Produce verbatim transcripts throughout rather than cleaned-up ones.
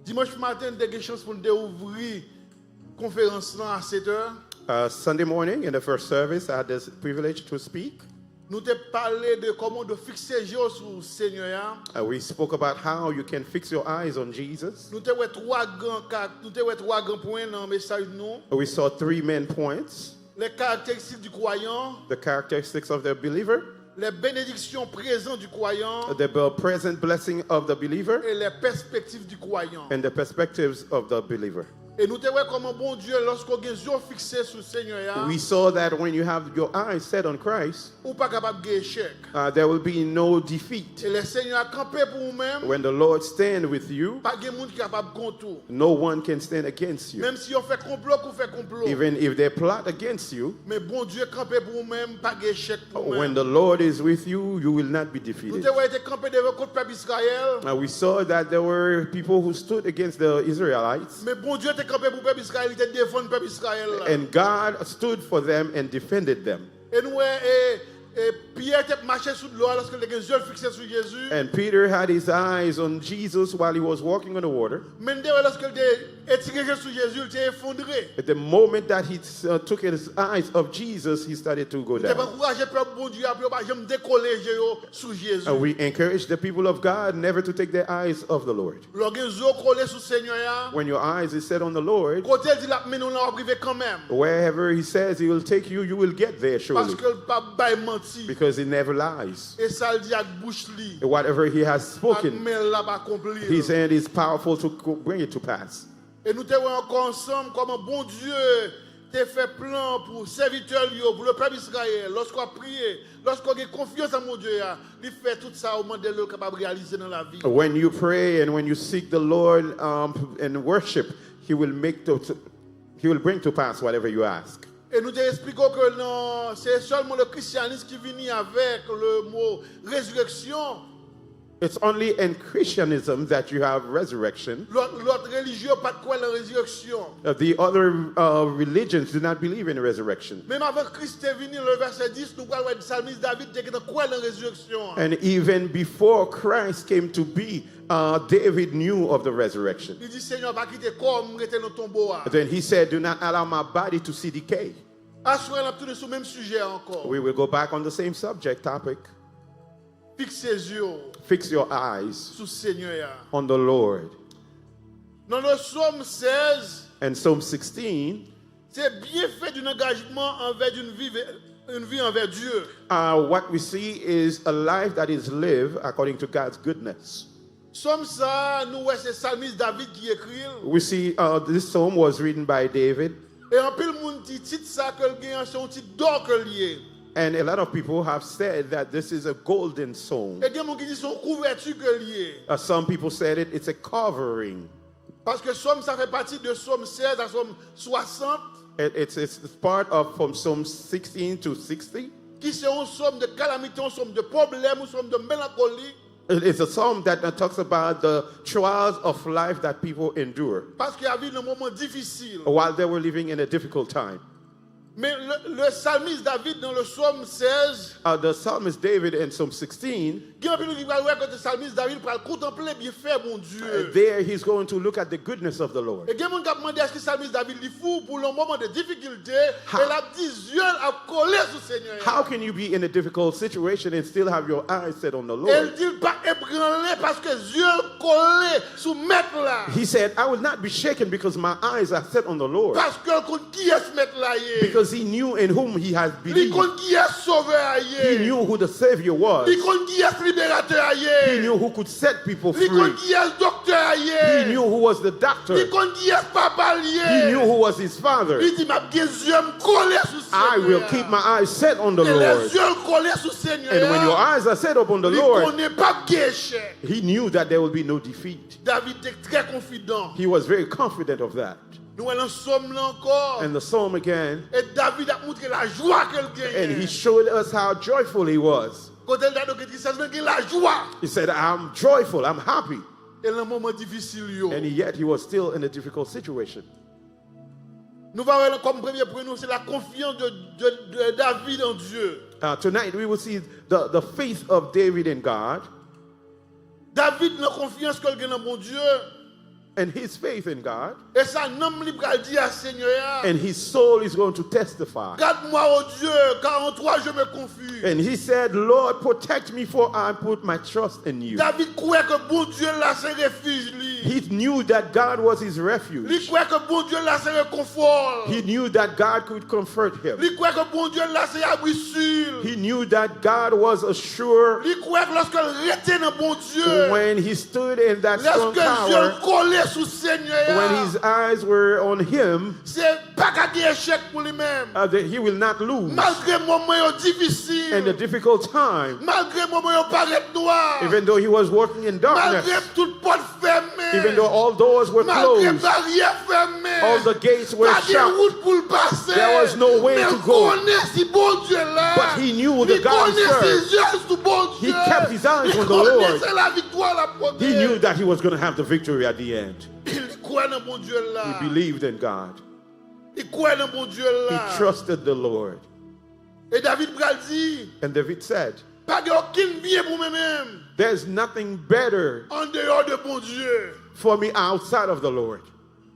Dimanch maten, n te gen chans pou n te ouvri konferans lan a sèt è. Uh, Sunday morning, in the first service, I had this privilege to speak. Nou te pale de kòman w dwe fikse je w sou Senyè a. Uh, we spoke about how you can fix your eyes on Jesus. Nou te wè twa gran ka, nou te wè twa gran pwen nan mesaj nou. We saw three main points: Les caractéristiques du croyant, the characteristics of the believer, les bénédictions présentes du croyant the be- present blessing of the believer, et les perspectives du croyant. and the perspectives of the believer. E nou te wè kòman Bondye, lòske w gen zye w fikse sou Senyè a, We saw that when you have your eyes set on Christ, ou pa kapab gen echèk. uh, there will be no defeat. E lè Senyè a kanpe pou ou menm, When the Lord stand with you, pa gen moun ki kapab kont ou. no one can stand against you. Menm si yo fè konplo kou fè konplo. Even if they plot against you, Men Bondye kanpe pou ou menm, pa gen echèk pou ou when menm. The Lord is with you, you will not be Nou defeated. te wè yo te kanpe devan kont pèp Izrayèl. Now we saw that there were people who stood against the Israelites, Men Bondye te kanpe pou pèp Izrayèl, li te defann pèp Izrayèl la. and God stood for them and defended them. E nou wè e, e Pyè te ap mache sou dlo a lòske l te gen zye l fikse sou Jezi. And Peter had his eyes on Jesus while he was walking on the water. Men n te wè lòske l te etire je sou Jezi, l te efondre. At the moment that he uh, took his eyes off Jesus, he started to go N te ap down. ankouraje pèp Bondye a pou yo pa janm dekole je yo sou Jezi. And we encourage the people of God never to take their eyes off the Lord. Lè w gen zye w kole sou Senyè a, When your eyes is set on the Lord, kote l di l ap mennen w la, w ap rive kanmenm. Wherever he says he will take you, you will get there surely. Paske l p ap bay manti. Because he never lies. E sa l di ak bouch li, Whatever he has ak spoken, men l l ap akonpli. his hand is powerful to co- bring it to pass. E nou te wè ankò ansanm kòman Bondye te fè plan pou sèvitè l yo, pou le pèp Izrayèl. Lòske w ap priye, lòske w gen konfyans an Bondye a, li fè tout sa w mande l yo kapab reyalize nan lavi. When you pray and when you seek the Lord um, and worship, he will make to, to- he will bring to pass whatever you ask. E nou te eksplike w ke nan, se sèlman le christianisme ki vini avèk le mo résurrection. It's only in Christianism that you have resurrection. Lòt, lòt relijye yo pa t kwè nan rezireksyon. Uh, the other uh, religions do not believe in resurrection. Menm avan Kris te vini, le vèsè dis, nou pral wè salmis David te gentan kwè nan rezireksyon an. And even before Christ came to be, uh, David knew of the resurrection. Li di, Senyè, pa kite kò m rete nan tonbo a. Then he said, "Do not allow my body to see decay." Aswè, n ap tounen sou menm sijè a ankò. We will go back on the same subject topic. Fikse zye w Fix your eyes sou Senyè a. On the Lord. Nan le Sòm sèz, And Psalm sixteen, se byenfè d'un engagement envers d'une vie, une vie envers Dieu. Uh, what we see is a life that is lived according to God's goodness. Sòm sa a, nou wè se salmis David ki ekri l. We see uh, this psalm was written by David, E anpil moun di tit sa ke l gen an, se yon tit dò ke l ye. And a lot of people have said that this is a golden psalm. E gen moun ki di se yon kouvèti ke l ye. Uh, some people said it, it's a covering. Paske sòm sa fè pati de sòm sèz a sòm swasant. It, it's, it's part of from Psalm sixteen to sixty. Ki se yon sòm de kalamite, yon sòm de pwoblèm, yon sòm de melankoli. It- It's a psalm that uh, talks about the trials of life that people endure Paske y ap viv nan moman difisil. while they were living in a difficult time. Men le, le salmis David nan le sòm sèz, Uh, the psalmist David in Psalm sixteen, gen anpil moun ki pral wè kote salmis David pral kontanple byenfè Bondye. there he's going to look at the goodness of the Lord. E gen moun k ap mande èske salmis David li fou pou yon moman de difikilte, How- e l ap di zye l ap kole sou Senyè a. How can you be in a difficult situation and still have your eyes set on the E l Lord? di l pa ebranle paske zye l kole sou Mèt la. He said, "I will not be shaken because my eyes are set on the Lord." Paske l konn kiyès Mèt la ye. Because he knew in whom he has Li believed. konn kiyès Sovè a ye. He knew who the Savior was. Li konn kiyès Liberatè a ye. He knew who could set people Li konn free. kiyès Doktè a ye. He knew who was the Li doctor. konn kiyès papa l ye. He knew who was his father. Li di, "M ap gen zye m kole sou Senyè a." "I will keep my eyes set on the E lè Lord." zye l kole sou Senyè And when your a, eyes are set upon the li Lord, konnen p ap gen echèk. he knew that there will be no defeat. David te trè konfidan. He was very confident of that. Nou wè nan sòm nan ankò. And the psalm again, E David ap montre lajwa ke l genyen. and he showed us how joyful he was. Kote l ta dwe gen tristès, men gen lajwa. He said, "I'm joyful, I'm happy." E nan moman difisil yo. And yet he was still in a difficult situation. Nou va wè kòm premye pwen nou, se la confiance de, de, de David en Dieu. Uh, tonight we will see the, the faith of David in God. David nan konfyans ke l gen nan Bondye, and his faith in God, E sa nanm li pral di a Senyè a. And his soul is going to testify. Garde-moi, ô Dieu, car en toi je me confie. And he said, Lord, protect me, for I put my trust in you. David kwè ke Bondye la se refij li. He knew that God was his Li refuge. Kwè ke Bondye la se rekonfò. He knew that God could comfort him. Li kwè ke Bondye la se abri si l. He knew that God was a sure. Li kwè ke lòske l rete nan Bondye, When he stood in that strong lòske zye l tower, kole sou Senyè a, when his eyes were on him, se pa ka gen echèk pou li menm. uh, that he will not lose. Malgre moman yo difisil, In the difficult time, malgre moman yo parèt nwa, even though he was walking in malgre darkness, tout pòt fèmen, even though all doors were malgre closed, baryè fèmen, all the gates were pa gen shut, wout pou l pase. There was no way Men to l go. Konnen si Bondye la. But he knew the Li God he konnen si served. zye l sou Bondye. He kept his eyes Li on the konnen Lord. Se la viktwa l ap pote. He knew that he was going to have the victory at the end. Li kwè nan Bondye l la. He believed in God. Li kwè nan Bondye l He la. Trusted the Lord. E David pral di, And David said, pa gen okenn byen pou mwen menm There's nothing better an deyò de Bondye. For me outside of the Lord.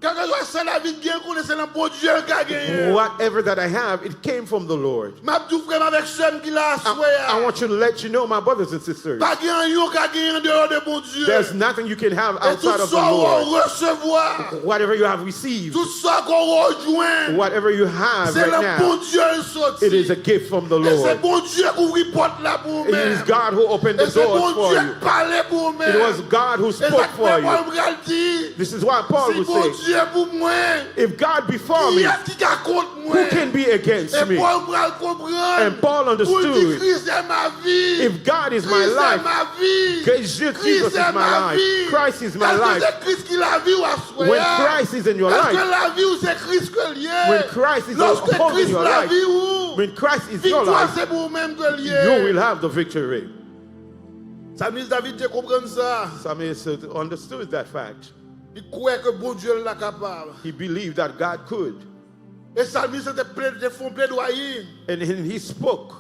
Kèlkeswa sa David gen, konnen se nan Bondye l ka genyen. Whatever that I have, it came from the Lord. M ap di w frè m avèk sè m ki la aswè I, I a. want you to let you know, my brothers and sisters, Pa gen anyen w ka genyen an deyò de Bondye. There's nothing you can have E tout outside of the sa w Lord. Resevwa, Whatever you have received, tout sa w jwenn, whatever you have se right nan now, Bondye l soti. It is a gift from the E se Lord. Bondye k ouvri pòt la pou ou It is menm. God who opened E the se doors for Bondye you. k pale pou ou menm. It was God who E sa spoke k for fè you. Pòl pral di, This is why Paul si would say, Bondye pou mwen, If God be for me, kiyès ki ka kont who mwen? can be against E me? Pòl pral konprann And Paul pou l di understood, Kris se ma vi. If God is my Kris se life, ma vi. que Jesus Kris se is my ma life. vi. Christ is my Èske life. se Kris ki lavi w aswè When a? Christ is in your Èske life, lavi w se Kris ke l ye? When Christ is Lòske upholding Kris your life, lavi w, when Christ is your viktwa life, se pou ou menm ke l ye. You will have the victory. Salmis David te konprann sa. Psalmist understood that fact. Li kwè ke Bondye l la kapab. He believed that God could. E salmis te plede, te fè yon pledwaye And, and he spoke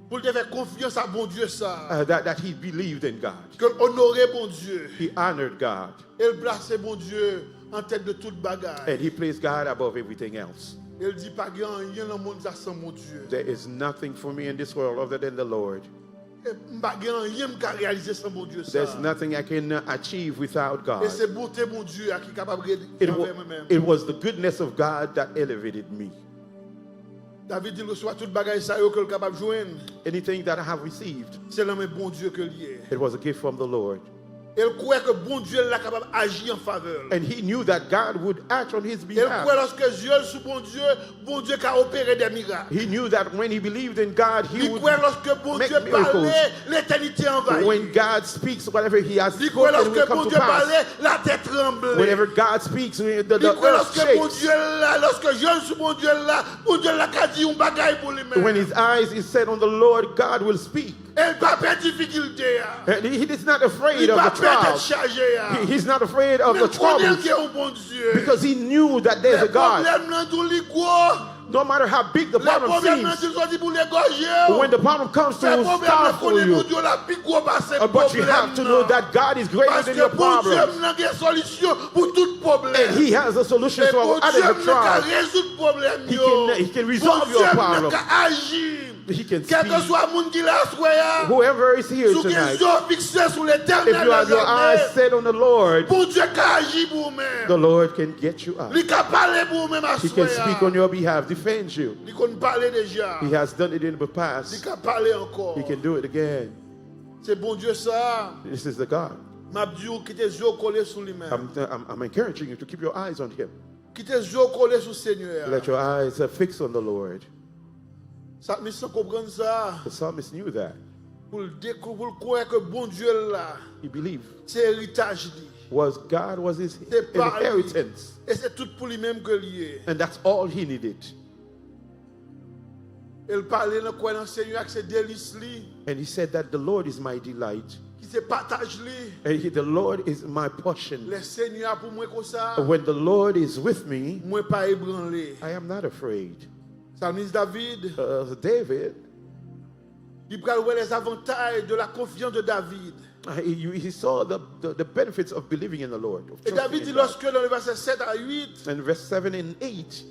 pou l te fè konfyans a Bondye sa. uh, that, that he believed in God. Ke l onore Bondye. He honored God. E l plase Bondye an tèt de tout bagay. And he placed God above everything else. E l di, pa gen anyen nan mond sa san Bondye. There is nothing for me in this world other than the Lord. E m pa gen anyen m ka reyalize san Bondye sa. There's nothing I can uh, achieve without God. E se bonte Bondye a ki kapab rele It, avè wa- mwen menm. It was the goodness of God that elevated me. David di l resevwa tout bagay sa yo ke l kapab jwenn. Anything that I have received, Se nan men Bondye ke l ye. It was a gift from the Lord. E l kwè ke Bondye l la kapab aji an favè l. And he knew that God would act on his E l kwè behalf. Lòske zye l sou Bondye, Bondye ka opere de mirak. He knew that when he believed in God, he Li would kwè lòske Bondye make miracles. Pale, letènite anvayi. When God speaks, whatever he has Li kwè spoken will lòske come to Bondye pass. Pale, latè tranble. Whenever God speaks, the, the Li kwè earth lòske shakes. Bondye la, lòske zye l sou Bondye la, Bondye la ka di yon bagay pou li menm. When his eyes is set on the Lord, God will speak. E l pa pè difikilte a. And he, he is not afraid Li of pa the pè tèt trials. Chaje a. He, he's not afraid of Men the troubles Gen yon Bondye. Because he knew that there's a God. Pwoblèm nan tou li gwo. No matter how big the problem seems, Pwoblèm nan di l soti pou l egòje w. When the problem comes to Fè pwoblèm nan starve for konnen you, Bondye la pi gwo pase uh, but you have to know that God is greater than your problems. Nan gen solisyon pou tout pwoblèm. And he has a solution for every trial. Rezoud pwoblèm He can, he can resolve your problem. Ka aji. He can Kèlkeswa speak. Moun ki la aswè a. Whoever is here Si w gen tonight, zye w fikse sou Letènèl if you have your eyes set on the Lord, Bondye ka aji pou ou menm. The Lord can get you out. Li ka pale pou ou menm aswè a. He can speak on your behalf, defend you. Li konn pale deja. He has done it in the past. Li ka pale ankò. He can do it again. Se Bondye sa. This is the God. M ap di w kite zye w kole sou li menm. I'm, I'm, I'm encouraging you to keep your eyes on him. Kite zye w kole sou Senyè a. Let your eyes uh, fix on the Lord. Salmis lan konprann sa. The psalmist knew that. Pou l dekou-, pou l kwè ke Bondye l la. He believed Se eritaj li. Was God was his Se pa li. Inheritance. E se tout pou li menm ke l ye. And that's all he needed. E l pale nan kwè nan Senyè a ke se delis li. And he said that the Lord is my delight. Ki se pataj li. And he, the Lord is my portion. Lè Senyè a pou mwen konsa. When the Lord is with me, Mwen pa ebranle. I am not afraid. Salmis David. Uh, David, Li pral wè les avantages de la confiance de David. Uh, he, he saw the, the, the benefits of believing in the Lord, of E trusting David in di God. Lòske nan le vèsè sèt a uit, And verse seven and eight,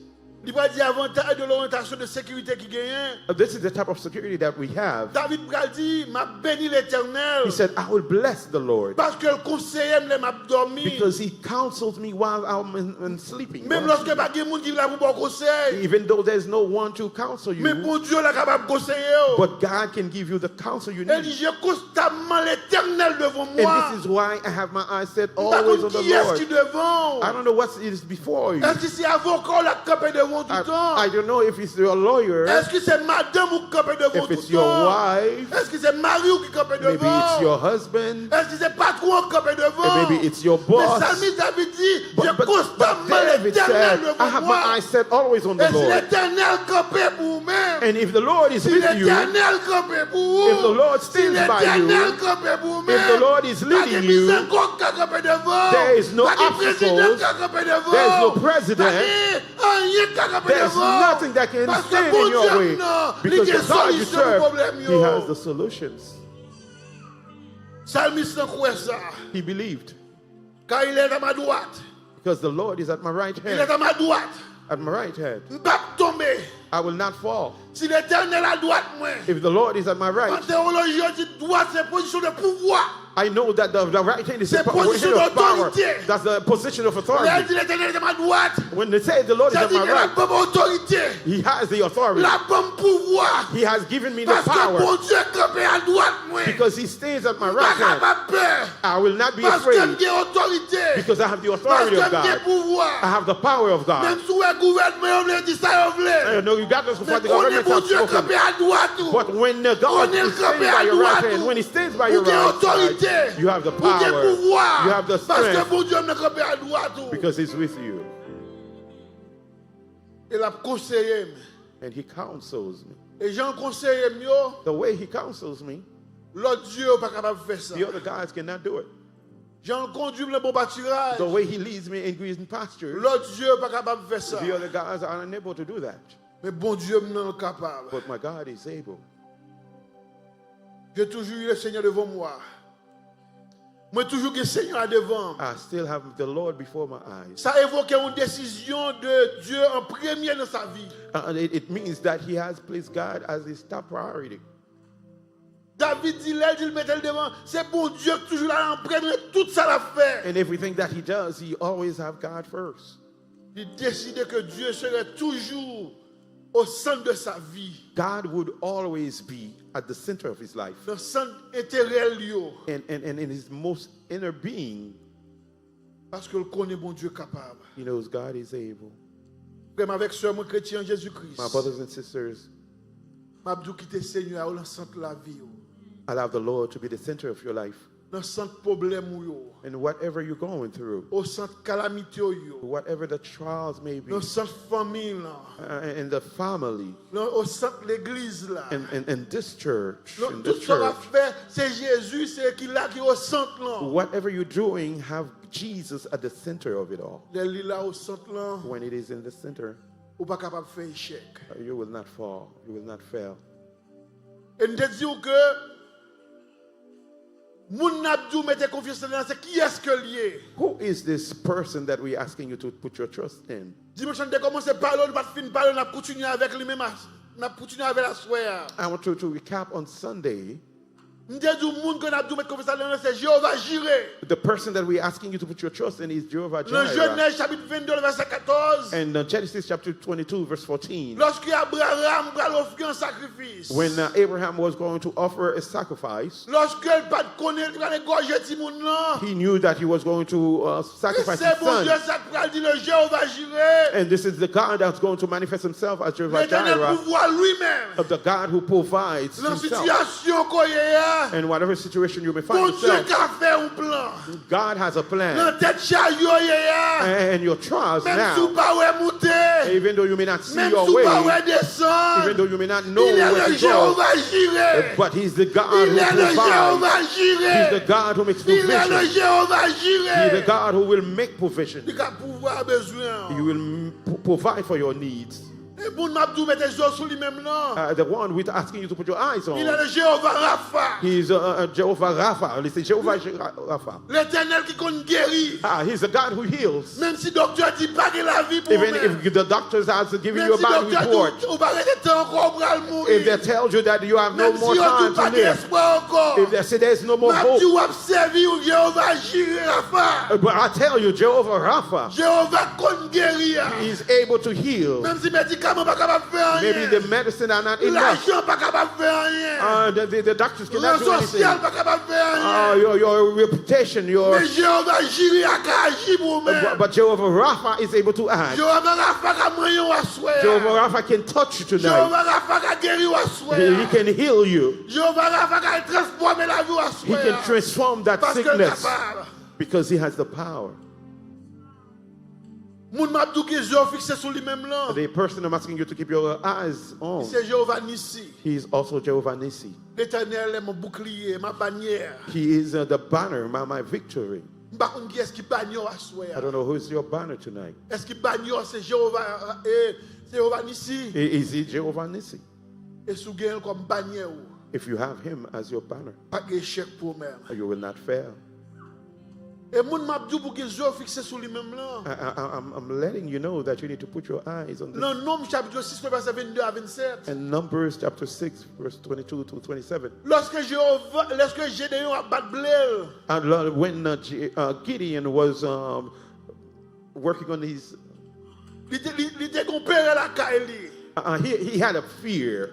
li pral di avantaj de loryantasyon de sekirite ki genyen. Uh, this is the type of security that we have. David pral di, "M ap beni Letènèl." He said, "I will bless the Lord." Paske l konseye m lè m ap dòmi. Because he counseled me while I'm in, in sleeping. Menm lòske pa gen moun ki la pou ba w konsèy. Even though there's no one to counsel you, Men Bondye la kapab konseye w. But God can give you the counsel you need. E li, "Je constate Kòman Letènèl devan mwen. And this is why I have my eyes set always on the Lord. M pa konn kiyès ki devan w. I don't know what is before you. Èske se avoka w la k kanpe devan w toutan? I don't know if it's your lawyer. Èske se madanm ou k kanpe devan w toutan? If it's your wife. Èske se mari w ki kanpe devan w? Maybe it's your husband. Èske se patwon w k kanpe devan w? And maybe it's your boss. Men Salmis David di, je constate Letènèl devan mwen. But, but, but David said, I have my eyes set always on the Lord. E si Letènèl kanpe pou ou menm? And if the Lord is with you, Si Letènèl kanpe pou ou, if the Lord stands by you, si Letènèl kanpe pou ou menm, if the Lord is leading you, pa gen mizango k ka kanpe devan w, there is no obstacles, pa gen prezidan k ka kanpe devan w, there is no president, pa gen anyen k ka kanpe devan w, paske Bondye m nan, li gen solisyon pou pwoblèm yo. There is nothing that can stand in your way, because God you serve, He has the solutions. Salmis lan kwè sa. He believed. Car il est à ma droite. Because the Lord is at my right hand. Il est à ma droite. At my right hand. M p ap tonbe. I will not fall. Si Letènèl a dwat mwen. If the Lord is at my right. An teyoloji, yo di dwat se pozisyon de pouvwa. I know that the, the right hand is the position of power. Se pozisyon de otorite. That's the position of authority. Lè l di Letènèl est à ma droite, when they say the Lord is at my right, sa di ke l ap ban m otorite. He has the authority. L ap ban m pouvwa. He has given me the power. Paske Bondye kanpe a dwat mwen. Because he stays at my right hand. M pa kapab pè. I will not be afraid. Paske m gen otorite. Because I have the authority of God. Paske m gen pouvwa. I have the power of God. Menm si w wè gouvènman yo vle di sa yo vle. I know you got this before the government has spoken. Men konnen Bondye kanpe a dwat ou. But when the God is standing by your right hand, when he stands by your right side, you have the power, you have the strength. Ou gen otorite. Ou gen pouvwa. Paske Bondye menm kanpe a dwat ou. Because he's with you. E l ap konseye m. And he counsels me. E jan l konseye m yo, the way he counsels me, lòt dye yo pa kapab fè sa. The other gods cannot do it. Jan l kondui m nan bon patiraj, the way he leads me in green pastures, lòt dye yo pa kapab fè sa. The other gods are unable to do that. Men Bondye m nan kapab. But my God is able. J'ai toujours eu le Seigneur devant moi. Mwen toujou gen Senyè a devan m. I still have the Lord before my eyes. Sa evoke yon desizyon de Dye an premye nan sa vi. Uh, and it, it means that he has placed God as his top priority. David di, lè l di l mete l devan, se Bondye ki toujou la an premye nan tout sa l ap fè. And everything that he does, he always have God first. Li deside ke Dye serait toujours au centre de sa vie. God would always be at the center of his life. Nan sant enterè l yo. And, and, and in his most inner being, Paske l konnen Bondye kapab. He knows God is able. Frè m avèk sè mwen kretyen an Jezikri, My brothers and sisters, m ap di w kite Senyè a nan sant lavi w. Allow the Lord to be the center of your life. Nan sant pwoblèm ou yo. And whatever you're going through, O sant kalamite w yo. Whatever the trials may be, Nan sant fanmi w lan. Uh, in the family, Nan, o sant legliz la. In, in, in this church, Nan in this church, tout sa w ap fè, se Jezi, se ki la ki o sant lan. Whatever you're doing, have Jesus at the center of it all. Lè li la o sant lan, When it is in the center, ou pa kapab fè echèk. Uh, you will not fall. You will not fail. E m te di w ke moun n ap di w mete konfyans nan, se kiyès ke l ye? Who is this person that we asking you to put your trust in? Dimanch lan n te kòmanse pale, nou pa t fin pale, n ap kontinye avèk li menm, a- n ap kontinye avè l aswè a. I want to, to recap on Sunday. M te di w moun ke n ap di w mete konfyans nan, se Jewova Jire. The person that we asking you to put your trust in is Jehovah Jireh. Nan Jenèz chapit vennde, vèsè katòz. And, uh, Genesis chapter twenty-two, verse fourteen. Lòske Abraram pral ofri an sakrifis. When, uh, Abraham was going to offer a sacrifice, Lòske l pa t konnen li pral egòje timoun nan. He knew that he was going to, uh, sacrifice his son. Men se Bondye sa k pral di l, Jewova Jire. And this is the God that's going to manifest himself as Jehovah Jireh. Letènèl pouvwa li menm. Of the God who provides himself. Nan sitiyasyon ke w ye a. And whatever situation you may find yourself, Bondye ka fè yon plan. God has a plan. Nan tèt chaje w ye a. And your trials now, Menm si w pa wè moute. Even though you may not see your way, Menm si w pa wè desann. Even though you may not know where to go, Li le Jewova Jire. But he's the God who provides. Li le Jewova Jire. He's the God who makes provision. Li le Jewova Jire. He's the God who will make provision. Li ka pouvwa a bezwen an. He will m- p- provide for your needs. E Moun m ap di w mete je w sou li menm lan. Uh, the one we're asking you to put your eyes on. Il est le Jéhovah Rapha. He is uh, uh, Jehovah Rapha. Listen, Jehovah Rapha. Letènèl ki konn geri. Ah, he's the God who heals. Menm si doktè di pa gen lavi pou ou Even menm. If the doctors are giving you Menm a si bad doktè di report, ou pa rete tan ankò ou pral mouri. If they tell you that you have no Menm si more yo di time ou to pa gen live, espwa ankò. If they say there's no more M ap di w hope, ap sèvi yon Jewova Jire Rafa. Uh, but I tell you, Jehovah Rapha, Jewova konn geri a. He is able to heal. Menm si medikaman pa kapab fè Maybe anyen. The medicine are not enough. Lajan pa kapab fè anyen. Uh, the, the, the doctors cannot Ran do anything. Sosyal pa kapab fè Uh, anyen. Your, your reputation, your Men Jewova Jire a ka aji pou ou Uh, but, menm. But Jehovah Rapha is able to act. Jewova Rafa ka manyen w aswè a. Jehovah Rapha can touch you tonight. Jewova Rafa ka geri w aswè He, he a. Can heal you. Jewova Rafa ka transfòme lavi w He aswè can a. Transform that Paske l sickness kapab. Because he has the power. Moun m ap di w gen zye w fikse sou li menm lan. The person I'm asking you to keep your eyes on, Se Jewova Nisi. He is also Jehovah Nissi. Letènèl est mon bouclier, ma bannière. He is uh, the banner, my, my victory. M pa konn kiyès ki bannyè w aswè I a. Don't know who's your banner tonight. Èske bannyè w se Jewova, eh, se Jewova Nisi? I- Is he Jehovah Nissi? E si w gen l kòm bannyè w, If you have him as your banner, pa gen echèk pou ou menm. You will not fail. E moun m ap di w pou gen zye w fikse sou li menm lan. I, I, I'm, I'm letting you know that you need to put your eyes on this. Nan Nonm chapit sis, vèsè vennde a vennsèt. In Numbers chapter six, verse twenty-two to twenty-seven. Lòske Jewova, lòske Jedeyon ap bat ble l, And lo- when uh, G- uh, Gideon was um, working on his, li te, li, li te gon perè lakay li. uh, he, he had a fear.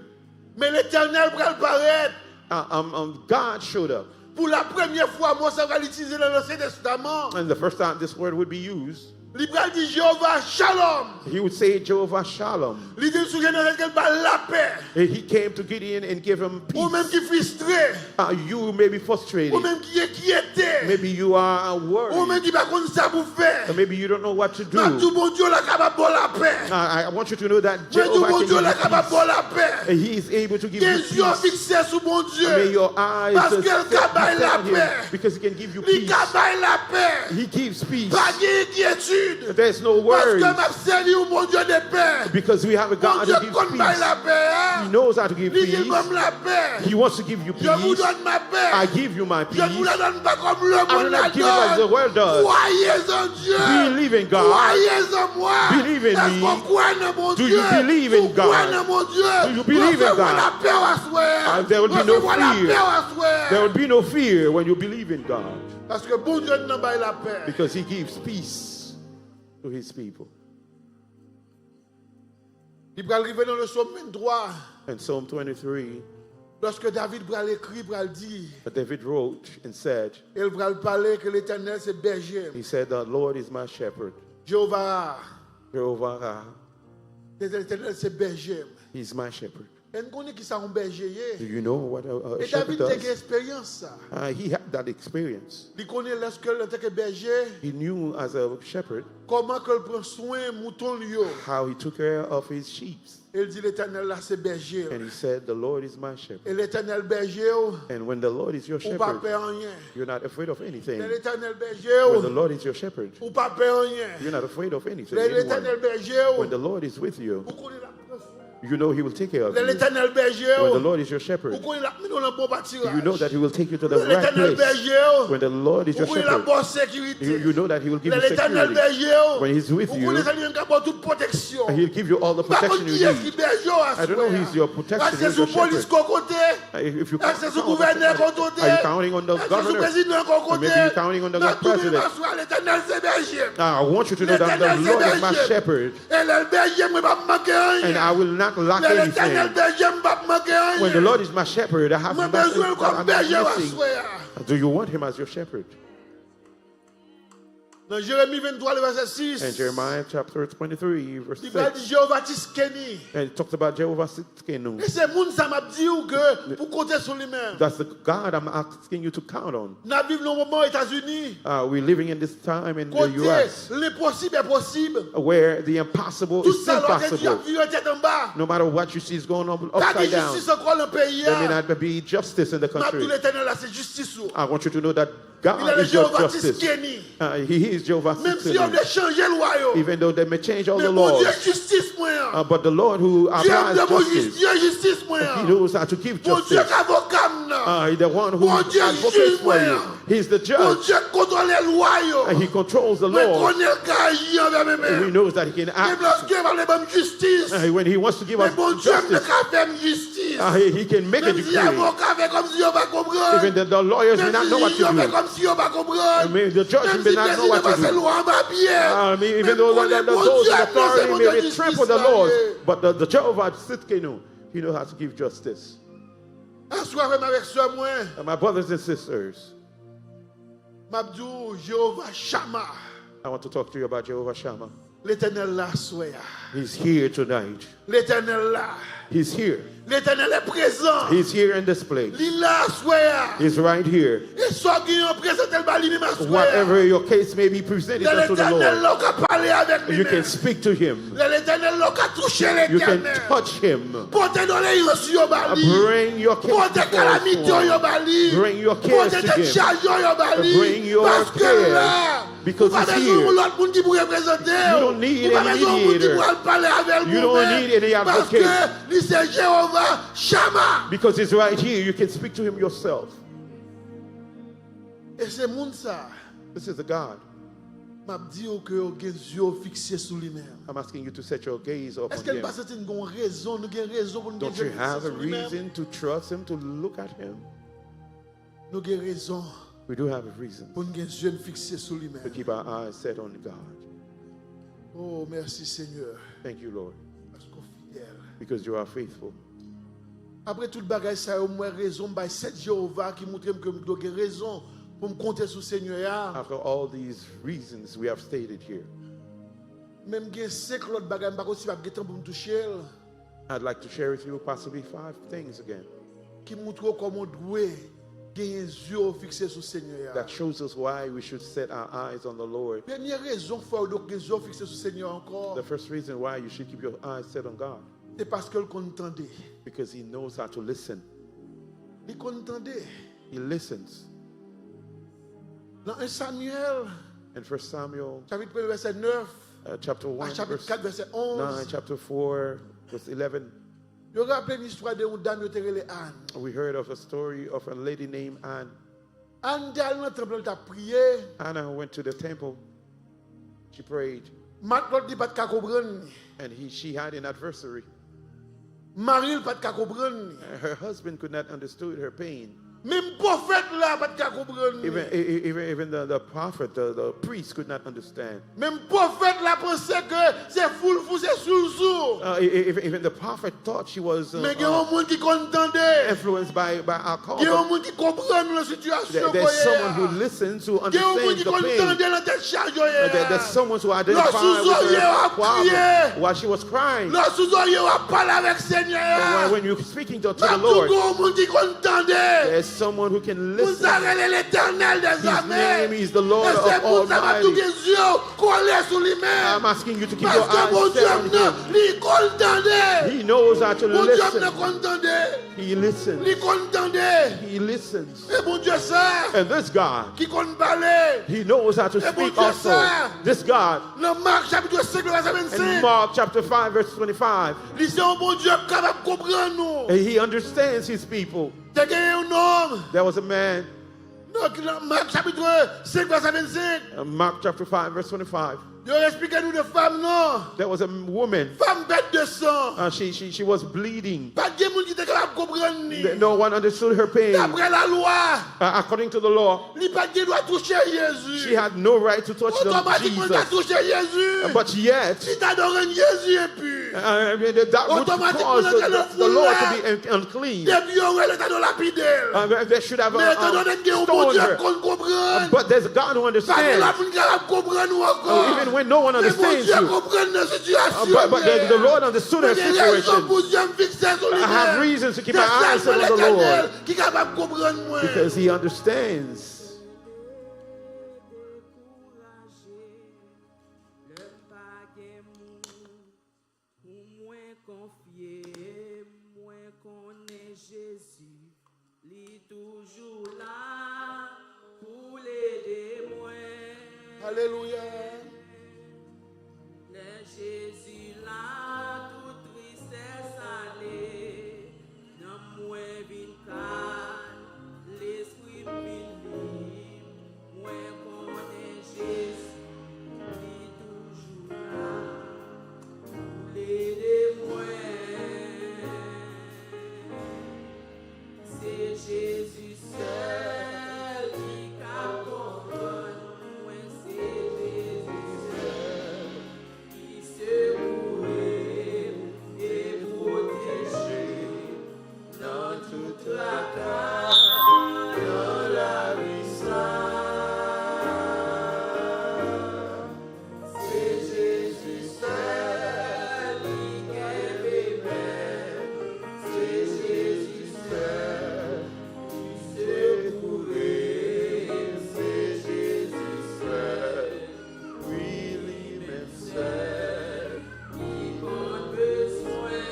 Men Letènèl pral parèt. Uh, um, um, God showed up. Pou la premyè fwa, mo sa pral itilize nan Ansyen Testaman. And the first time this word would be used, Li pral di Jewova Shalom. He would say, Jehovah Shalom. Li di l sou Jedeyon ke l ba l lapè. He came to Gideon and gave him peace. Ou menm ki fristre. Uh, you may be frustrated. Ou menm ki enkyete. Maybe you are uh, Ou menm worried. Ki pa konn sa pou fè. And maybe you don't know what to do. M ap di w Bondye w la kapab ba w lapè. I, I want you to know that M ap di w Jehovah Bondye w la can give kapab you ba w peace. Lapè. And he is able to give you Gen zye w peace. Fikse sou Bondye. May your eyes Paske l ka bay fixed on lapè. Him because He can give you Li ka peace. Bay lapè. He gives peace. Pa gen enkyetid. There's no worries. Paske m ap sèvi yon Bondye de pè. Because we have a God who Bondye gives konn bay peace. Lapè. He knows how to give Li di l peace. Ban m lapè. He wants to give you Je vous peace. Donne ma paix. I give you my Je vous la peace. donne pas comme le I do monde la not give it as the donne. World does. Croyez en Dieu. Believe in God. Croyez en moi. Believe in me. Èske w kwè nan Bondye? Do you believe in Si w kwè God? Nan Bondye, Do you believe in resevwa God? Lapè w aswè a. Uh, there will be no Resevwa lapè fear. W aswè a. There will be no fear when you believe in God. Paske Bondye nan bay lapè. Because He gives peace to His people. Li pral rive nan le Sòm venntwa. In Psalm twenty-three, Lòske David pral ekri, pral di, David wrote and said, e l pral pale ke Letènèl se bèje m. He said, The Lord is my shepherd. Jewova, Jehovah, Letènèl se bèje m. He's my shepherd. E n konnen ki sa yon bèje ye. Do you know what a, a E shepherd David te gen does? Esperyans sa. Uh, he had that experience. Li konnen lèske l antanke bèje, He knew as a shepherd kòman ke l pran swen mouton l yo. How he took care of his sheep. E l di Letènèl la se bèje And l. He said, The Lord is my shepherd. E Letènèl bèje w, And when the Lord is your ou pa shepherd, pè anyen. You're not afraid of anything. Lè Letènèl bèje When w, the Lord is your shepherd, ou pa pè anyen. You're not afraid of anything. Lè Letènèl Anyone. Bèje w, When the Lord is with you, ou konnen l ap pran swen. You know He will take care of Lè you. Letènèl bèje When w, the Lord is your shepherd, ou konnen l ap mennen w nan bon patiraj. You know that He will take you to the Lè right Letènèl place. Bèje w, When the Lord is ou your konnen l ap ba w shepherd, sekirite. You, you know that He will give Lè you Letènèl security. Bèje w, When He's with ou you, konnen sa li menm ka ba w tout pwoteksyon. He'll give you all the Ou pa konn protection you kiyès ki need. bèje w I don't know who is aswè your a. protection, Èske who's sou your polis shepherd. k w kote? Uh, If, if you Èske sou count gouvènè on k w the- kote? Are you counting on the Èske sou governor? prezidan k w Or maybe kote? you're counting on the N ap tounen president? aswè a, Letènèl se bèje m. Now, I want you to know that the Letènèl se Lord is my bèje m. Shepherd, E lè l bèje m, mwen p ap manke anyen. And I will not lack Lè Letènèl anything. Bèje m, m p ap manke anyen. When the Lord is my shepherd, I have Mwen nothing bezwen l that kòm bèje w I'm missing. Aswè a. Do you want Him as your shepherd? Nan Jeremi venntwa, le vèsè sis, In Jeremiah chapter twenty-three, verse li pral di six, Jewova Tiskeni. And it talks about Jehovah Tsidkenu. E se moun sa m ap di w ke pou konte sou li menm. That's the God I'm asking you to count on. N ap viv nan yon moman Etazini Uh, we're living in this time in the kote U S lenposib e posib. Where the impossible Tout is still sa lòt te di ap possible. Vire tèt anba. No matter what you see is going on Pa gen upside down, jistis ankò nan peyi there a. May not be justice in the M ap di country. Letènèl la se jistis ou. I want you to know that God is your justice. Uh, he is Jehovah Tsidkenu. Menm si yo vle chanje lwa yo. Even though they may change all the laws. Men Bondye jistis mwen an. Uh, but the Lord who applies justice, Dye jistis mwen an. He knows how to give justice. Bondye k avoka m nan. Uh, the one who advocates for you. Bondye jij mwen an. He's the judge. Bondye k kontwole lwa yo. And he controls the laws. Mwen konnen l ka aji anvè mwen menm. And we know that he can act. Menm lòske l pa vle ban m jistis. Uh, when he wants to give us justice, men Bondye m nan ka fè m jistis. Uh, he, he can make a decree. Menm si avoka fè kòmsi yo pa konprann. Even the, the lawyers may not know what to do. Menm si prezidan yo fè kòmsi yo pa konprann. Uh, may, the judge may not know what to do. Menm si prezidan pase lwa anba pye. Uh, may, even though the, the, the, those in authority may trample the laws, but the, the Jehovah Tsidkenu, he knows how to give justice. Aswè, frè m avèk sè mwen. And my brothers and sisters, m ap di w, Jewova Chama. I want to talk to you about Jehovah Shammah. Letènèl la aswè a. He's here tonight. Letènèl la. He's here. Letènèl est présent. He's here in this place. Li la aswè a. He's right here. E sa w gen an, prezante l ba li menm aswè a. Whatever your case may be, present it unto the Lord. Lè Letènèl la, w ka pale avèk li menm. You can speak to him. Lè Letènèl la, w ka touche Letènèl. You can touch him. Pote doleyans yo ba li. Bring your case before him. Pote kalamite yo ba li. Bring your cares to him. Pote tèt chaje yo ba li. Bring your care. Paske la, ou pa bezwen yon lòt moun ki pou reprezante w. You don't need any mediator. Ou pa bezwen yon moun ki pou al pale avè l pou ou menm. You don't need any advocate. Paske li se Jewova Chama. Because he's right here. You can speak to him yourself. E se moun sa a. This is the God. M ap di w ke w gen zye w fikse sou li menm. I'm asking you to set your gaze upon him. Èske n pa santi n gen yon rezon, nou gen rezon pou n gen zye n fikse sou li menm? Don't you have a reason to trust him, to look at him? Nou gen rezon. We do have a reason. Pou n gen zye n fikse sou li menm. To keep our eyes set on God. Oh, mèsi, Senyè. Thank you, Lord. Paske w fidèl. Because you are faithful. Apre tout bagay sa yo, m wè rezon m bay sèt Jewova ki montre m ke m dwe gen rezon pou m konte sou Senyè a. After all these reasons we have stated here, men m gen senk lòt bagay, m pa konn si m ap gen tan pou m touche l. I'd like to share with you possibly five things again. Ki montre w kòman w dwe genyen zye w fikse sou Senyè a. That shows us why we should set our eyes on the Lord. Premye rezon k fè w dwe gen zye w fikse sou Senyè a ankò. The first reason why you should keep your eyes set on God. Se paske l konn tande. Because he knows how to listen. Li konn tande. He listens. Nan en Samyèl, in First Samuel, chapit premye, vèsè nèf, uh, chapter one, a chapit kat, vèsè onz, nine, chapter four, verse eleven, yo raple n istwa de yon dam yo te rele Ann. We heard of a story of a lady named Anne. Ann te al nan tanp lan, l t ap priye. Anna went to the temple. She prayed. Mak lòt li pa t ka konprann li. And he, she had an adversary. Mari l pa t ka konprann li. Her husband could not understood her pain. Menm pwofèt la pa t ka konprann li. Even, e- e- even, even the, the prophet, the, the priest could not understand. Menm pwofèt la panse ke se fou l fou, se sou l sou. Uh, e- e- even, even the prophet thought she was, uh, men gen yon moun ki konn tande. Influenced by, by alcohol. Gen yon moun ki konprann nan sitiyasyon ke w ye a. There's someone who listens, who understands the pain. Gen yon moun ki konn tande nan tèt chaje w ye a. Uh, there- there's someone who identifies with her problem. Lè w sou zòrye w ap kriye. While she was crying. Lè w sou zòrye w ap pale avèk Senyè a. When, when you're speaking to, to the Lord, m ap di w gen yon moun ki konn tande. There's someone who can listen. Moun sa rele Letènèl dèzame. His name is the Lord of Almighty. E se moun sa m ap di w gen zye w kole sou li menm. I'm asking you to keep your eyes set on him. Paske Bondye m nan, li konn tande. He knows how to listen. Bondye m nan konn tande. He listens. Li konn tande. He listens. E Bondye sa, and this God, ki konn pale, he knows how to speak also. E Bondye sa, this God, nan Mak chapit senk, vèsè vennsenk, in Mark chapter five, verse twenty-five, li se yon Bondye k kapab konprann nou. He understands his people. Te gen yon nonm. There was a man. Donk, nan Mak chapit senk, vèsè vennsenk. Uh, Mark chapter five, verse twenty-five. Yo eksplike nou de fanm nan. There was a woman. Fanm pèt de san. Uh, she, she, she was bleeding. Pa t gen moun ki te kapab konprann li. Th- No one understood her pain. Daprè lalwa, uh, according to the law, li pa t gen dwa touche Jezi. She had no right to touch the Jesus. Otomatikman, l ka touche Jezi. Uh, but yet, li ta dwe rann Jezi enpi. Uh, I mean, that would cause the, the, the Lord to be un- unclean. Depi yo wè l, yo ta dwe lapide l. Uh, they should have, uh, stoned her. Men etan done m gen yon Bondye k konn konprann, but there's a God who understands. Pa gen lòt moun ki kapab konprann ou ankò. Uh, even when no one understands you. Men Bondye konprann nan sitiyasyon m ye a. Uh, but, but the, the Lord understood her situation. Mwen gen rezon pou zye m fikse sou li menm. I have reasons to keep my eyes set on the Lord. Se sèlman Letènèl ki kapab konprann mwen. Because he understands. Lè m pa gen moun pou mwen konfye, mwen konnen Jezi, li toujou la pou l Alelouya. Lè Jezi la, tout tristès ale, nanm mwen vin kalm, lespri m vin lib. Mwen konnen Jezi, li toujou la pou l ede mwen. Se Jezi sèl ki ka konprann mwen, se Jezi sèl ki sekoure m e pwoteje m nan tout traka nan lavi sa. Se Jezi sèl ki kenbe men m, se Jezi sèl ki sekoure m, se Jezi sèl, wi, li menm sèl ki konn bezwen.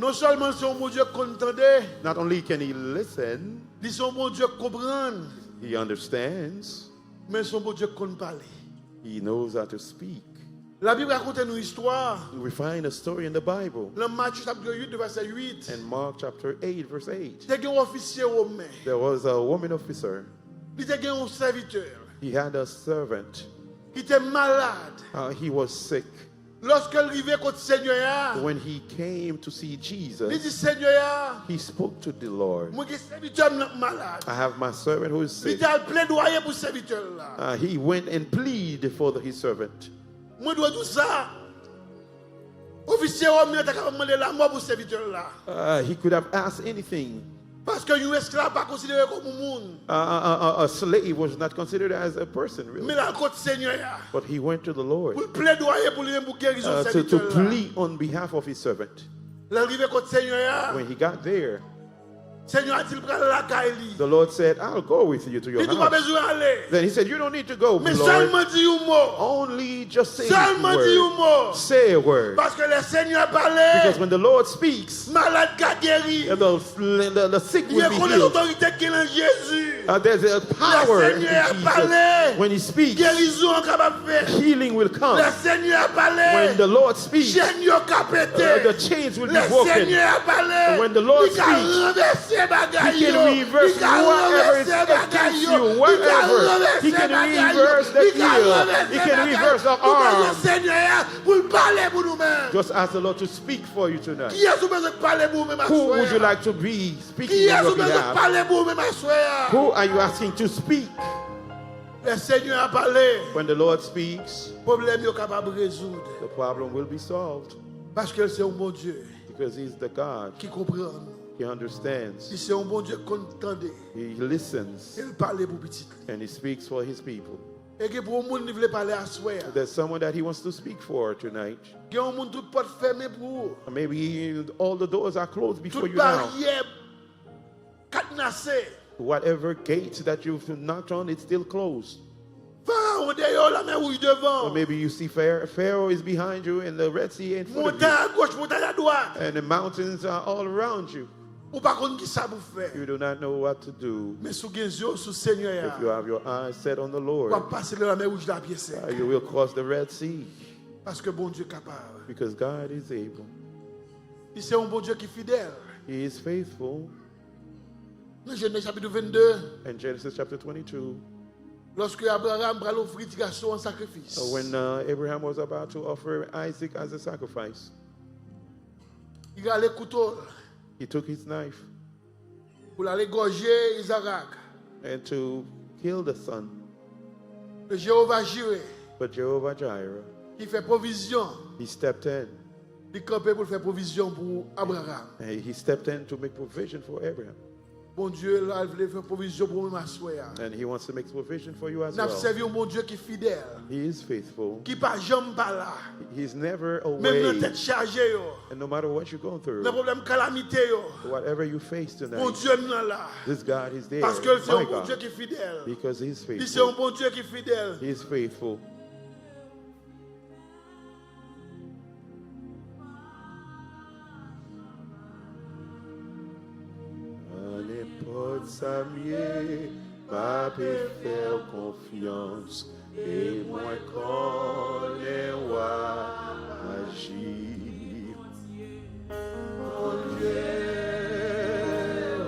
Non sèlman se yon Bondye k konn tande, Not only can he listen, li se yon Bondye k konprann, he understands, men se yon Bondye k konn pale. he knows how to speak. Labib rakonte nou istwa. We find a story in the Bible. Nan Matye chapit uit, vèsè uit. In Mark chapter eight, verse eight, Te gen yon ofisye women. There was a woman officer. Li te gen yon sèvitè. He had a servant. Li te malad. Uh, he was sick. Lòske l rive kot Senyè a, When he came to see li di Jesus, Senyè a, he spoke to the Lord. Mwen gen sèvitè m nan k malad. I have my servant who is Li sick. Te al pledwaye pou sèvitè l la. Uh, he went and pleaded for the, his servant. Mwen dwe di w sa. Ofisye women an ta kapab mande lanmò pou sèvitè l la. Uh, he could have asked anything. Paske yon esklav pa konsidere kòm yon moun. Uh, a, a, a slave was not considered as a person, really. Men l al kot Senyè a. But he went to the Lord Pou l pledwaye pou li menm pou gerizon uh, to, to sèvitè l la. Plead on behalf of his servant. Lè l rive kot Senyè a, When he got there, Senyè a di l pral lakay li. The Lord said, I'll go with you to your Li di w pa house. Bezwen ale. Then he said, You don't need to go, Men Lord. Sèlman di yon mo. Only just say Sèlman di yon a mo. Word. Say a word. Paske lè Senyè a pale, Because when the Lord speaks, malad ka geri. the, the, the sick Li will be rekonèt healed. Otorite k gen nan Jezi. Uh, there's a power in Senyè a Jesus. When he speaks, Gerizon an kapab fèt. Healing will come. Lè Senyè a pale, When the Lord speaks, chèn yo ka pete. Uh, the chains will be Lè broken. Senyè a pale, When the Lord li ka speaks, ranvèse bagay he can yo. Reverse whatever is against you, whatever. He can reverse the heel. He can reverse the arm. Senyè a pou l pale pou nou menm. Just ask the Lord to speak for you tonight. Kiyès ou bezwen k pale pou ou menm aswè a? Who would you like to be speaking on Kiyès your ou bezwen k behalf? Pale pou ou menm aswè a? Who are you asking to speak? Lè Senyè a pale, When the Lord speaks, pwoblèm yo kapab rezoud. The problem will be solved. Paske l se yon Bondye Because he's the God. Ki konprann nou. He understands. Li se yon Bondye k konn tande. He listens. E l pale pou pitit li. And he speaks for his people. E gen pou yon moun li vle pale aswè a. There's someone that he wants to speak for tonight. Gen yon moun tout pòt fèmen pou ou. Maybe all the doors are closed before Tout you now. Baryè kadnase. Whatever gate that you've knocked on, it's still closed. Farawon dèyè w, Lanmè Wouj devan. Or maybe you see Pharaoh, Pharaoh is behind you and the Red Sea in front of Montay you. Agòch, montay adwat. And the mountains are all around you. Ou pa konn ki sa pou fè. You do not know what to do. Men si w gen zye w sou Senyè a, If you have your eyes set on the w Lord, ap pase nan Lanmè Wouj la pye uh, sèk. You will cross the Red Sea. Paske Bondye kapab. Because God is able. Li se yon Bondye ki fidèl. He is faithful. Nan Jenèz chapit vennde, In Genesis chapter twenty-two, lòske Abraram pral ofri ti gason an sakrifis, uh, when uh, Abraham was about to offer Isaac as a sacrifice, li rale kouto l he took his knife pou l ale gòje Izarak. And to kill the son. Men Jewova Jire, But Jehovah Jireh, ki fè pwovizyon, he stepped in. Li kanpe pou l fè pwovizyon pou Abraram. And he stepped in to make provision for Abraham. Bondye la vle fè pwovizyon pou ou menm aswè a. And he wants to make provision for you as N ap well. Sèvi yon Bondye ki fidèl, He is faithful. Ki pa janm pa la. He's never Menm nan away. Tèt chaje yo, And no matter what you go through, nan pwoblèm kalamite yo, Whatever you face tonight, Bondye m nan la. This God is there. Paske l se My yon Bondye God. Ki fidèl. Because he's Li se yon faithful. Bondye ki fidèl. He is faithful. Nenpòt sa m ye, M ape fè w konfyans, e mwen konnen w ap aji. Bondye,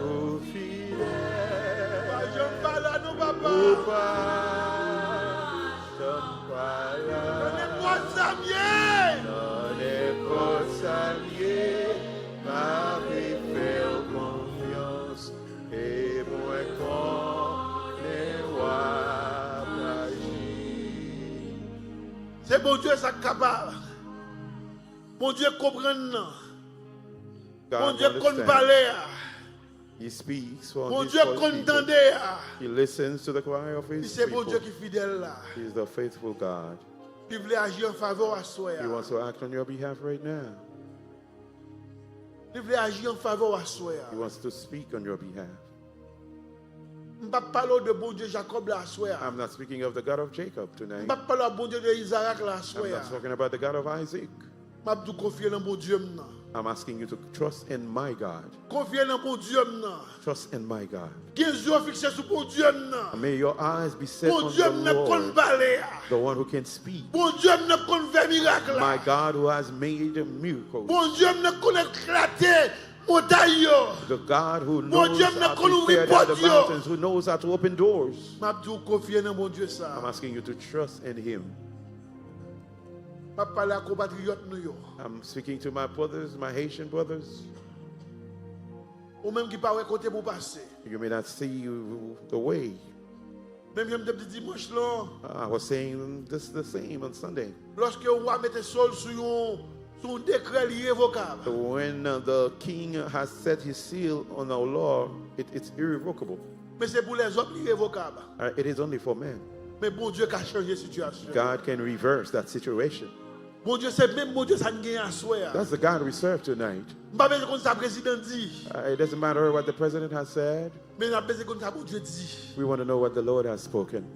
ou fidèl. Ou pa janm pa la non, papa. Ou pa janm pa la. Nan nenpòt sa m ye. Nan nenpòt sa m ye, m ape fè w konfyans, e mwen konnen w ap aji. Se Bondye sa k kapab. Bondye konprann nan. God Bondye konn understands. Pale a. He speaks for his Bondye chosen konn people. Tande a. He listens to the cry of his people. Li se Bondye ki fidèl la. He is the faithful God. Li vle aji an favè w aswè a. He wants to act on your behalf right now. Li vle aji an favè w aswè a. He wants to speak on your behalf. M p ap pale w de Bondye Jakòb la aswè a. I'm not speaking of the God of Jacob tonight. M p ap pale w de Bondye de Izarak la aswè a. I'm not talking about the God of Isaac. M ap di w konfye nan Bondye m nan. I'm asking you to trust in my God. Konfye nan Bondye m nan. Trust in my God. Gen zye w fikse sou Bondye m nan. May your eyes be set on the Lord, Bondye m nan konn pale a. The one who can speak. Bondye m nan konn fè mirak la. My God who has made miracles. Bondye m nan konn eklate montay yo. The God who knows how to tear down the mountains, who knows how to open doors. M ap di w konfye nan Bondye sa. I'm asking you to trust in him. M ap pale ak konpatriyòt nou yo. I'm speaking to my brothers, my Haitian brothers. Ou menm ki pa wè kote pou w pase. You may not see the way. Menm jan m te di dimanch lan. I was saying this the same on Sunday. Lòske wa mete so l sou yon, sou yon dekrè, li revokab. When uh, the king has set his seal on our law, it, it's irrevocable. Men se pou lèzòm li revokab. Uh, it is only for men. Men Bondye ka chanje sitiyasyon. God can reverse that situation. Bondye se menm Bondye sa n gen aswè a. That's the God we serve tonight. M pa bezwen konn sa prezidan di. Uh, it doesn't matter what the president has said. Men n ap bezwen konn sa Bondye di. We want to know what the Lord has spoken.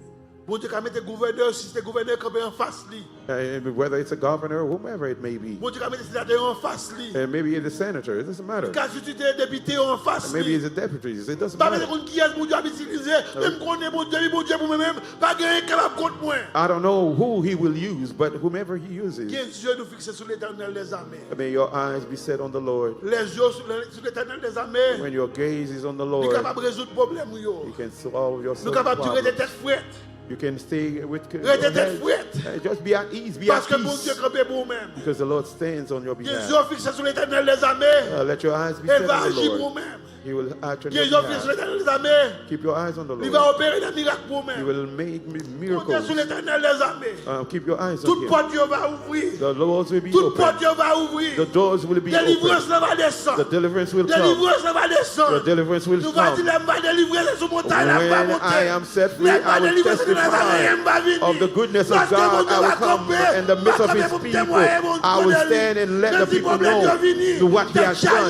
Bondye ka mete gouvènè, si se gouvènè kanpe anfas li. Uh, whether it's a governor or whomever it may be. Bondye ka mete senatè yo anfas li. And maybe it's a senator, it doesn't matter. Li ka sitite depite yo anfas li. Maybe it's a deputy, it doesn't matter. M pa bezwen konn kiyès Bondye ap itilize, men m konnen Bondye, li Bondye pou mwen menm, pa gen anyen k kapab kont mwen. I don't know who he will use, but whomever he uses. Gen zye nou fikse sou Letènèl dèzame. May your eyes be set on the Lord. Lè zye w sou, sou Letènèl dèzame. When your gaze is on the Lord, li kapab rezoud pwoblèm ou yo. He can solve your problems. Nou kapab di rete tèt frèt. You can stay with your head. Rete tèt frèt. Uh, just be at ease, be at peace. Paske Bondye kanpe pou ou menm. Because the Lord stands on your behalf. Gen zye w fikse sou Letènèl dèzame. Uh, let your eyes be set on the Lord. E l va aji pou ou menm. He will act on your behalf. Gen zye w fikse sou Letènèl dèzame. Keep your eyes on the Lord. Li va opere nan mirak pou ou menm. He will make mi- miracles. Konte sou Letènèl dèzame. Uh, keep your eyes on him. Tout pòt yo va ouvri. The doors will be open. Tout pòt yo va ouvri. The doors will be open. Delivrans lan va desann. The deliverance will come. Delivrans lan va desann. The deliverance will come. Nou va di lè m va delivre se sou montay la m va monte. When I am set free, I will testify of the goodness of God. I will come in the midst of his people. I will stand and let the people know what he has done.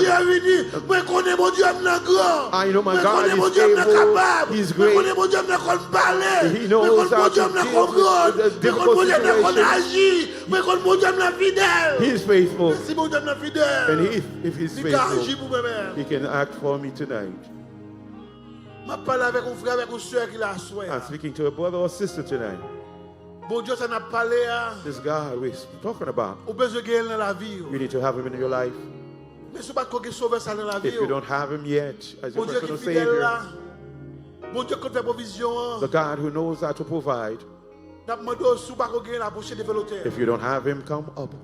Mwen konnen Bondye m nan gran. I know my God is able. He's great. Mwen konnen Bondye m nan konn pale. He knows how to deal with the difficult situations. Mwen konnen Bondye m nan konn aji. Mwen konnen Bondye m nan fidèl. He is faithful. Men si Bondye m nan fidèl, and if, if he's faithful, li ka aji pou mwen menm. He can act for me tonight. M ap pale avèk yon frè, avèk yon sè ki la aswè a. I'm speaking to a brother or sister tonight. Bondye sa n ap pale a, this God we're talking about, ou bezwen genyen l nan lavi w. You need to have him in your life. Men si w pa t ko gen Sovè sa nan lavi w, if you don't have him yet as your personal Savior, Bondye ki fidèl la, Bondye ki konn fè pwovizyon an, the God who knows how to provide, n ap mande w, si w pa ko genyen l, apwoche devan lotèl. If you don't have him, come up.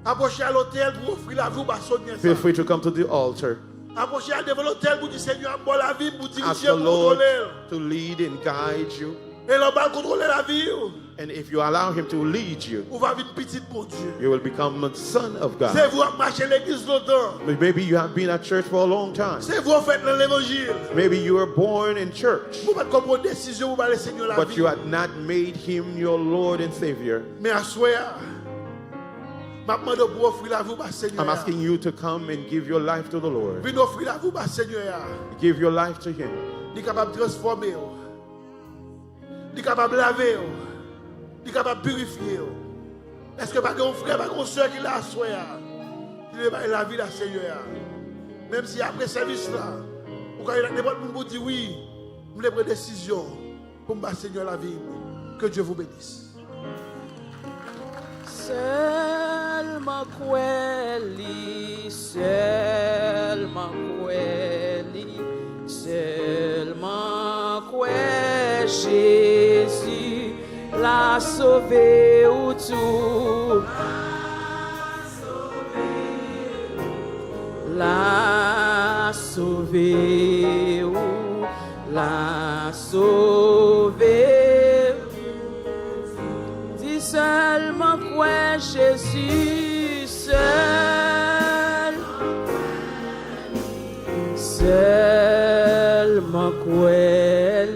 Apwoche a lotèl pou w ofri lavi w ba Senyè sa. Feel free to come to the altar. Apwoche a devan lotèl pou di, Senyè, m ba w lavi m, pou dirije m, kontwole l. Ask the Lord to lead and guide you. E lè w ba l kontwole lavi w, and if you allow him to lead you, ou va vin pitit Bondye. You will become a son of God. Se vre w ap mache legliz lontan. Maybe you have been at church for a long time. Se vre w fèt nan levanjil. Maybe you were born in church. Men w pa t ko pran desizyon pou w ba Senyè lavi w. But you had not made him your Lord and Savior. Men aswè a, m ap mande w pou w ofri lavi w ba Senyè a. I'm asking you to come and give your life to the Lord. Vin ofri lavi w ba Senyè a. Give your life to him. Li kapab transfòme w. Li kapab lave w. Li kapab pirifye w. Èske pa gen yon frè, pa gen yon sè ki la aswè a, ki vle bay lavi l a Senyè a? Menm si apre sèvis la, ou ka rele ak nenpòt moun pou di, wi, m vle pran desizyon pou m ba Senyè lavi m. Que Dieu vous bénisse. Sèlman kwè li, sèlman kwè li, sèlman kwè Jezi la sove w tou. La sove w, la sove w. Di sèlman kwè Jezi, sèl. Sèlman kwè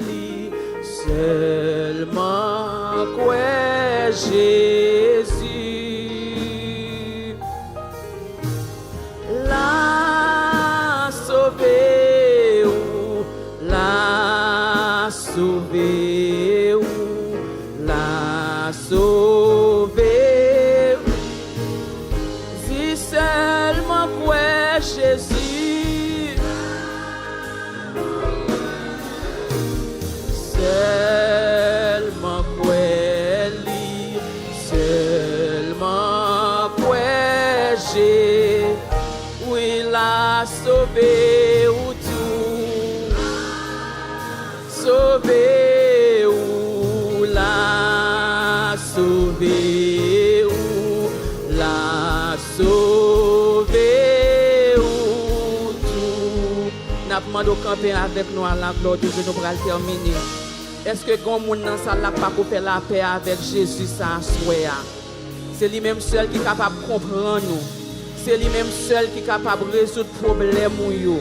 li, sèlman kwè Jezi. La sove w, la sove w, la sove w. Di sèlman kwè Jezi. Sèlman kwè li, sèlman kwè Je-, wi, la sove w tou. Sove w, la sove w, la sove w tou. N ap mande w kanpe avèk nou a la glwa de Dye, nou pral tèmine. Èske gen yon moun nan sal la k pako fè lapè avèk Jezi sa aswè a? Se li menm sèl ki kapab konprann ou. Se li menm sèl ki kapab rezoud pwoblèm ou yo.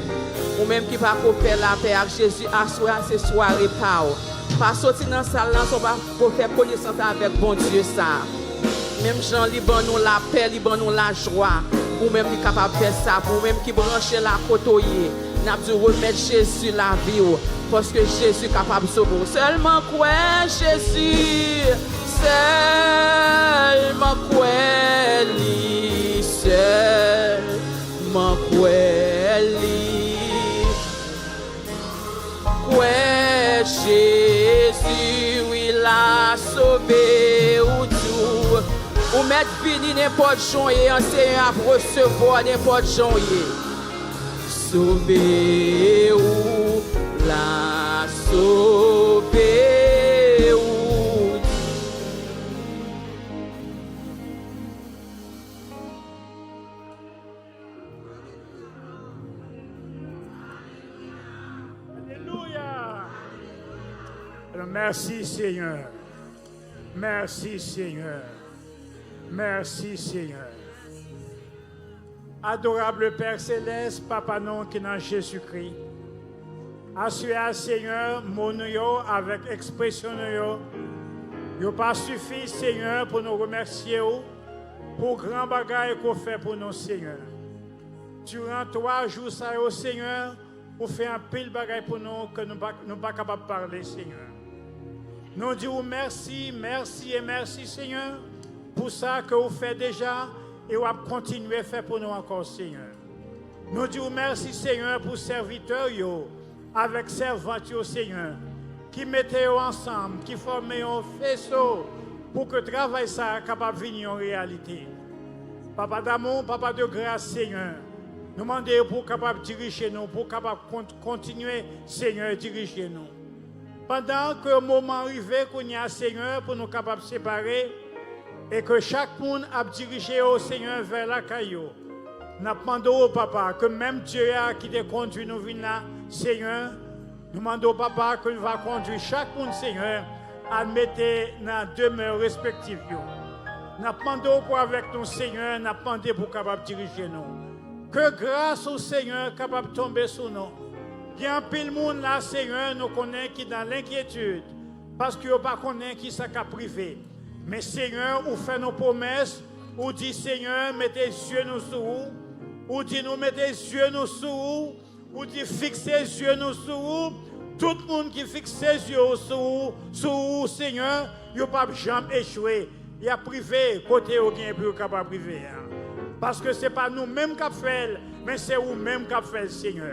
Ou menm ki pako fè lapè ak Jezi, aswè a se sware pa w. Pa soti nan sal la san w pako fè konesans avèk Bondye sa. Menm jan li ban nou lapè, li ban nou lajwa. Ou menm li kapab fè sa pou ou menm ki branche la kote w ye. N ap di w remèt Jezi lavi w, paske Jezi kapab sove w. Sèlman kwè Jezi, sèlman kwè li, sèlman kwè li. Kwè Jezi, wi, la sove w tou. Ou mèt vini nenpòt jan w ye, an Senyè ap resevwa w nenpòt jan w ye. Sove w, la sove w. Alelouya. Mèsi, Senyè. Mèsi, Senyè. Mèsi, Senyè. Adorable Père Céleste, Papa nou ki nan Jezikri, aswè a, Senyè, mo nou yo avèk ekspresyon nou yo, yo pa sifi, Senyè, pou nou remèsye w pou gran bagay ke w fè pou nou, Senyè. Diran twa jou sa yo, Senyè, ou fè anpil bagay pou nou ke nou pa, nou pa kapab pale, Senyè. Nou di w mèsi, mèsi e mèsi, Senyè, pou sa ke ou fè deja e w ap kontinye fè pou nou ankò, Senyè. Nou di w mèsi, Senyè, pou sèvitè yo avèk sèvant yo, Senyè, ki mete yo ansanm, ki fòme yon feso pou ke travay sa a kapab vin yon reyalite. Papa damou, Papa de gras, Senyè, nou mande w pou w kapab dirije nou, pou w kapab kont-, kontinye, Senyè, dirije nou. Pandan ke moman rive kounye a, Senyè, pou nou kapab separe, e ke chak moun ap dirije yo, Senyè, vè lakay yo, n ap mande w, Papa, ke menm Dye a ki te kondui nou vin la, Senyè, nou mande w, Papa, ke l va kondui chak moun, Senyè, al mete nan demè respektif yo. N ap mande w pou avèk nou, Senyè, n ap mande pou w kapab dirije nou. Ke gras ou, Senyè, kapab tonbe sou nou. Gen anpil moun la, Senyè, nou konnen ki nan lenkyetid, paske yo pa konnen ki sa k ap rive. Men, Senyè, ou fè nou pwomès, ou di, Senyè, mete zye nou sou ou. Ou di nou mete zye nou sou ou. Ou di, fikse zye nou sou ou. Tout moun ki fikse zye yo sou ou, sou ou, Senyè, yo p ap janm echwe. Y ap rive kote yo gen pou yo kapab rive a. Paske se pa nou menm k ap fè l, men se ou menm k ap fè l, Senyè.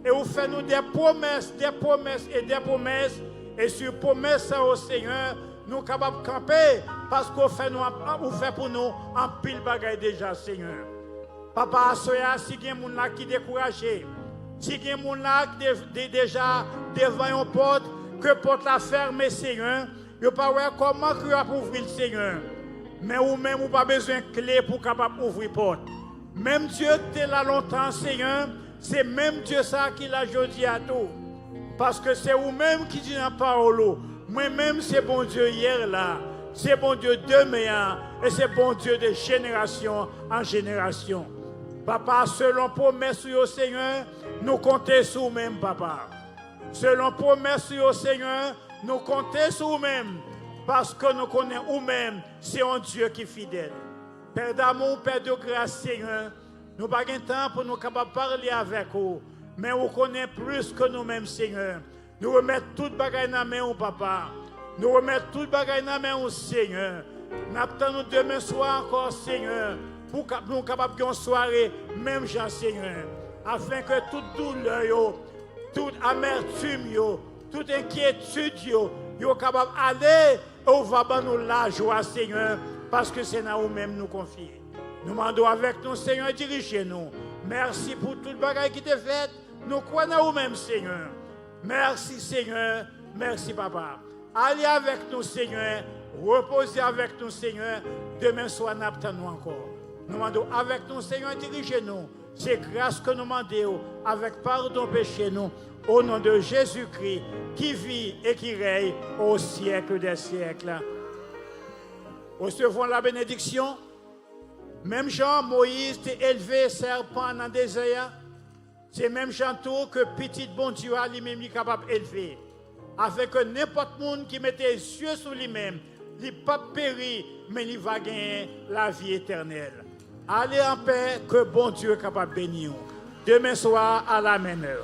E ou fè nou de pwomès, de pwomès e de pwomès, E sou pwomès sa yo, Senyè, nou kapab kanpe, paske ou fè nou, ou fè pou nou anpil bagay deja, Senyè. Papa, aswè a, si gen moun la ki dekouraje, si gen moun la ki de, de, deja devan yon pòt, ke pòt la fèmen, Senyè, yo pa wè kòman ke yo ap ouvri l, Senyè. Men ou menm, ou pa bezwen kle pou w kapab ouvri pòt. Menm Dye ki te la lontan, Senyè, se menm Dye sa a ki la jodi a tou. Paske se ou menm ki di nan pawòl ou, mwen menm se Bondye yè la, se Bondye demen an, e se Bondye de jenerasyon an jenerasyon. Papa, selon pwomès ou yo, Senyè, nou konte sou ou menm, Papa. Selon pwomès ou yo, Senyè, nou konte sou ou menm, paske nou konnen ou menm se yon Dye ki fidèl. Pè damou, Pè de gras, Senyè, nou pa gen tan pou nou kapab pale avèk ou, men ou konnen plis ke nou menm, Senyè. Nou remèt tout bagay nan men ou, Papa. Nou remèt tout bagay nan men ou, Senyè. N ap tann ou demen swa ankò, Senyè, pou ka, pou nou kapab gen yon sware menm jan, Senyè, afenke tout doulè yo, tout amètim yo, tout enkyetid yo, yo kapab ale, e ou va ban nou lajwa, Senyè, paske se nan ou menm nou konfye. Nou mande w avèk nou, Senyè, dirije nou. Mèsi pou tout bagay ki te fèt. Nou kwè nan ou menm, Senyè. Mèsi, Senyè. Mèsi, Papa. Ale avèk nou, Senyè. Repoze avèk nou, Senyè. Demen swa, n ap tann ou ankò. Nou mande w avèk nou, Senyè, dirije nou. Se gras ke nou mande w avèk padon peche nou, o non de Jezikri, ki viv e ki rèy o syèk dè syèk. Resevons la bénédiction. Menm jan Moyiz te elve sèpan nan dezè a, se menm jan tou ke Pitit Bondye a li menm li kapab elve, afenke nenpòt moun ki mete zye sou li menm, li p ap peri, men li va genyen lavi etènèl. Ale anpè, ke Bondye kapab beni w. Demen swa, a la menm è.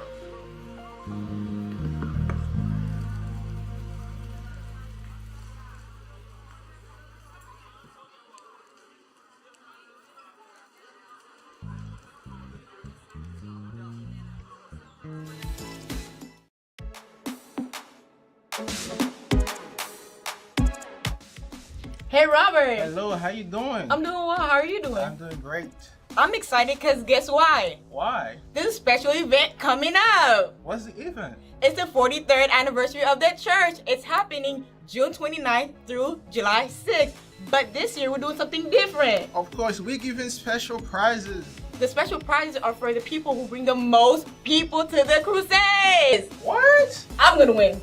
Hey, Robert. Hello, how you doing? I'm doing well. How are you doing? I'm doing great. I'm excited 'cause guess why? Why? There's a special event coming up. What's the event? It's the forty-third anniversary of the church. It's happening June twenty-ninth through July sixth. But this year we're doing something different. Of course, we're giving special prizes. The special prizes are for the people who bring the most people to the crusades. What? I'm gonna win.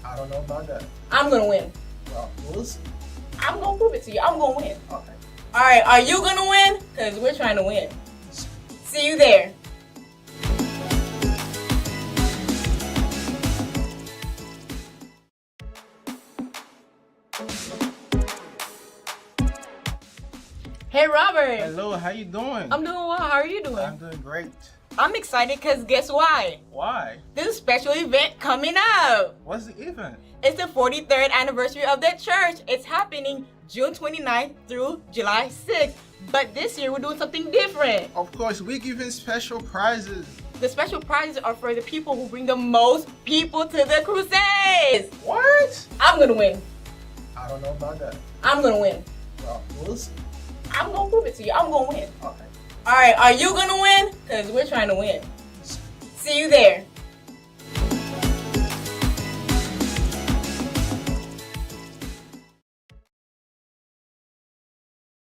I don't know about that. I'm gonna win. Well, we'll see. I'm gonna prove it to you. I'm gonna win. Okay. All right, are you gonna win? 'Cause we're trying to win. See you there. Hey, Robert. Hello, how you doing? I'm doing well. How are you doing? I'm doing great. I'm excited 'cause guess why? Why? There's a special event coming up. What's the event? It's the forty-third anniversary of the church. It's happening June twenty-ninth through July sixth. But this year we're doing something different. Of course, we're giving special prizes. The special prizes are for the people who bring the most people to the crusades. What? I'm gonna win. I don't know about that. I'm gonna win. Well, we'll see. I'm gonna prove it to you. I'm gonna win. Okay. All right, are you gonna win? 'Cause we're trying to win. See you there.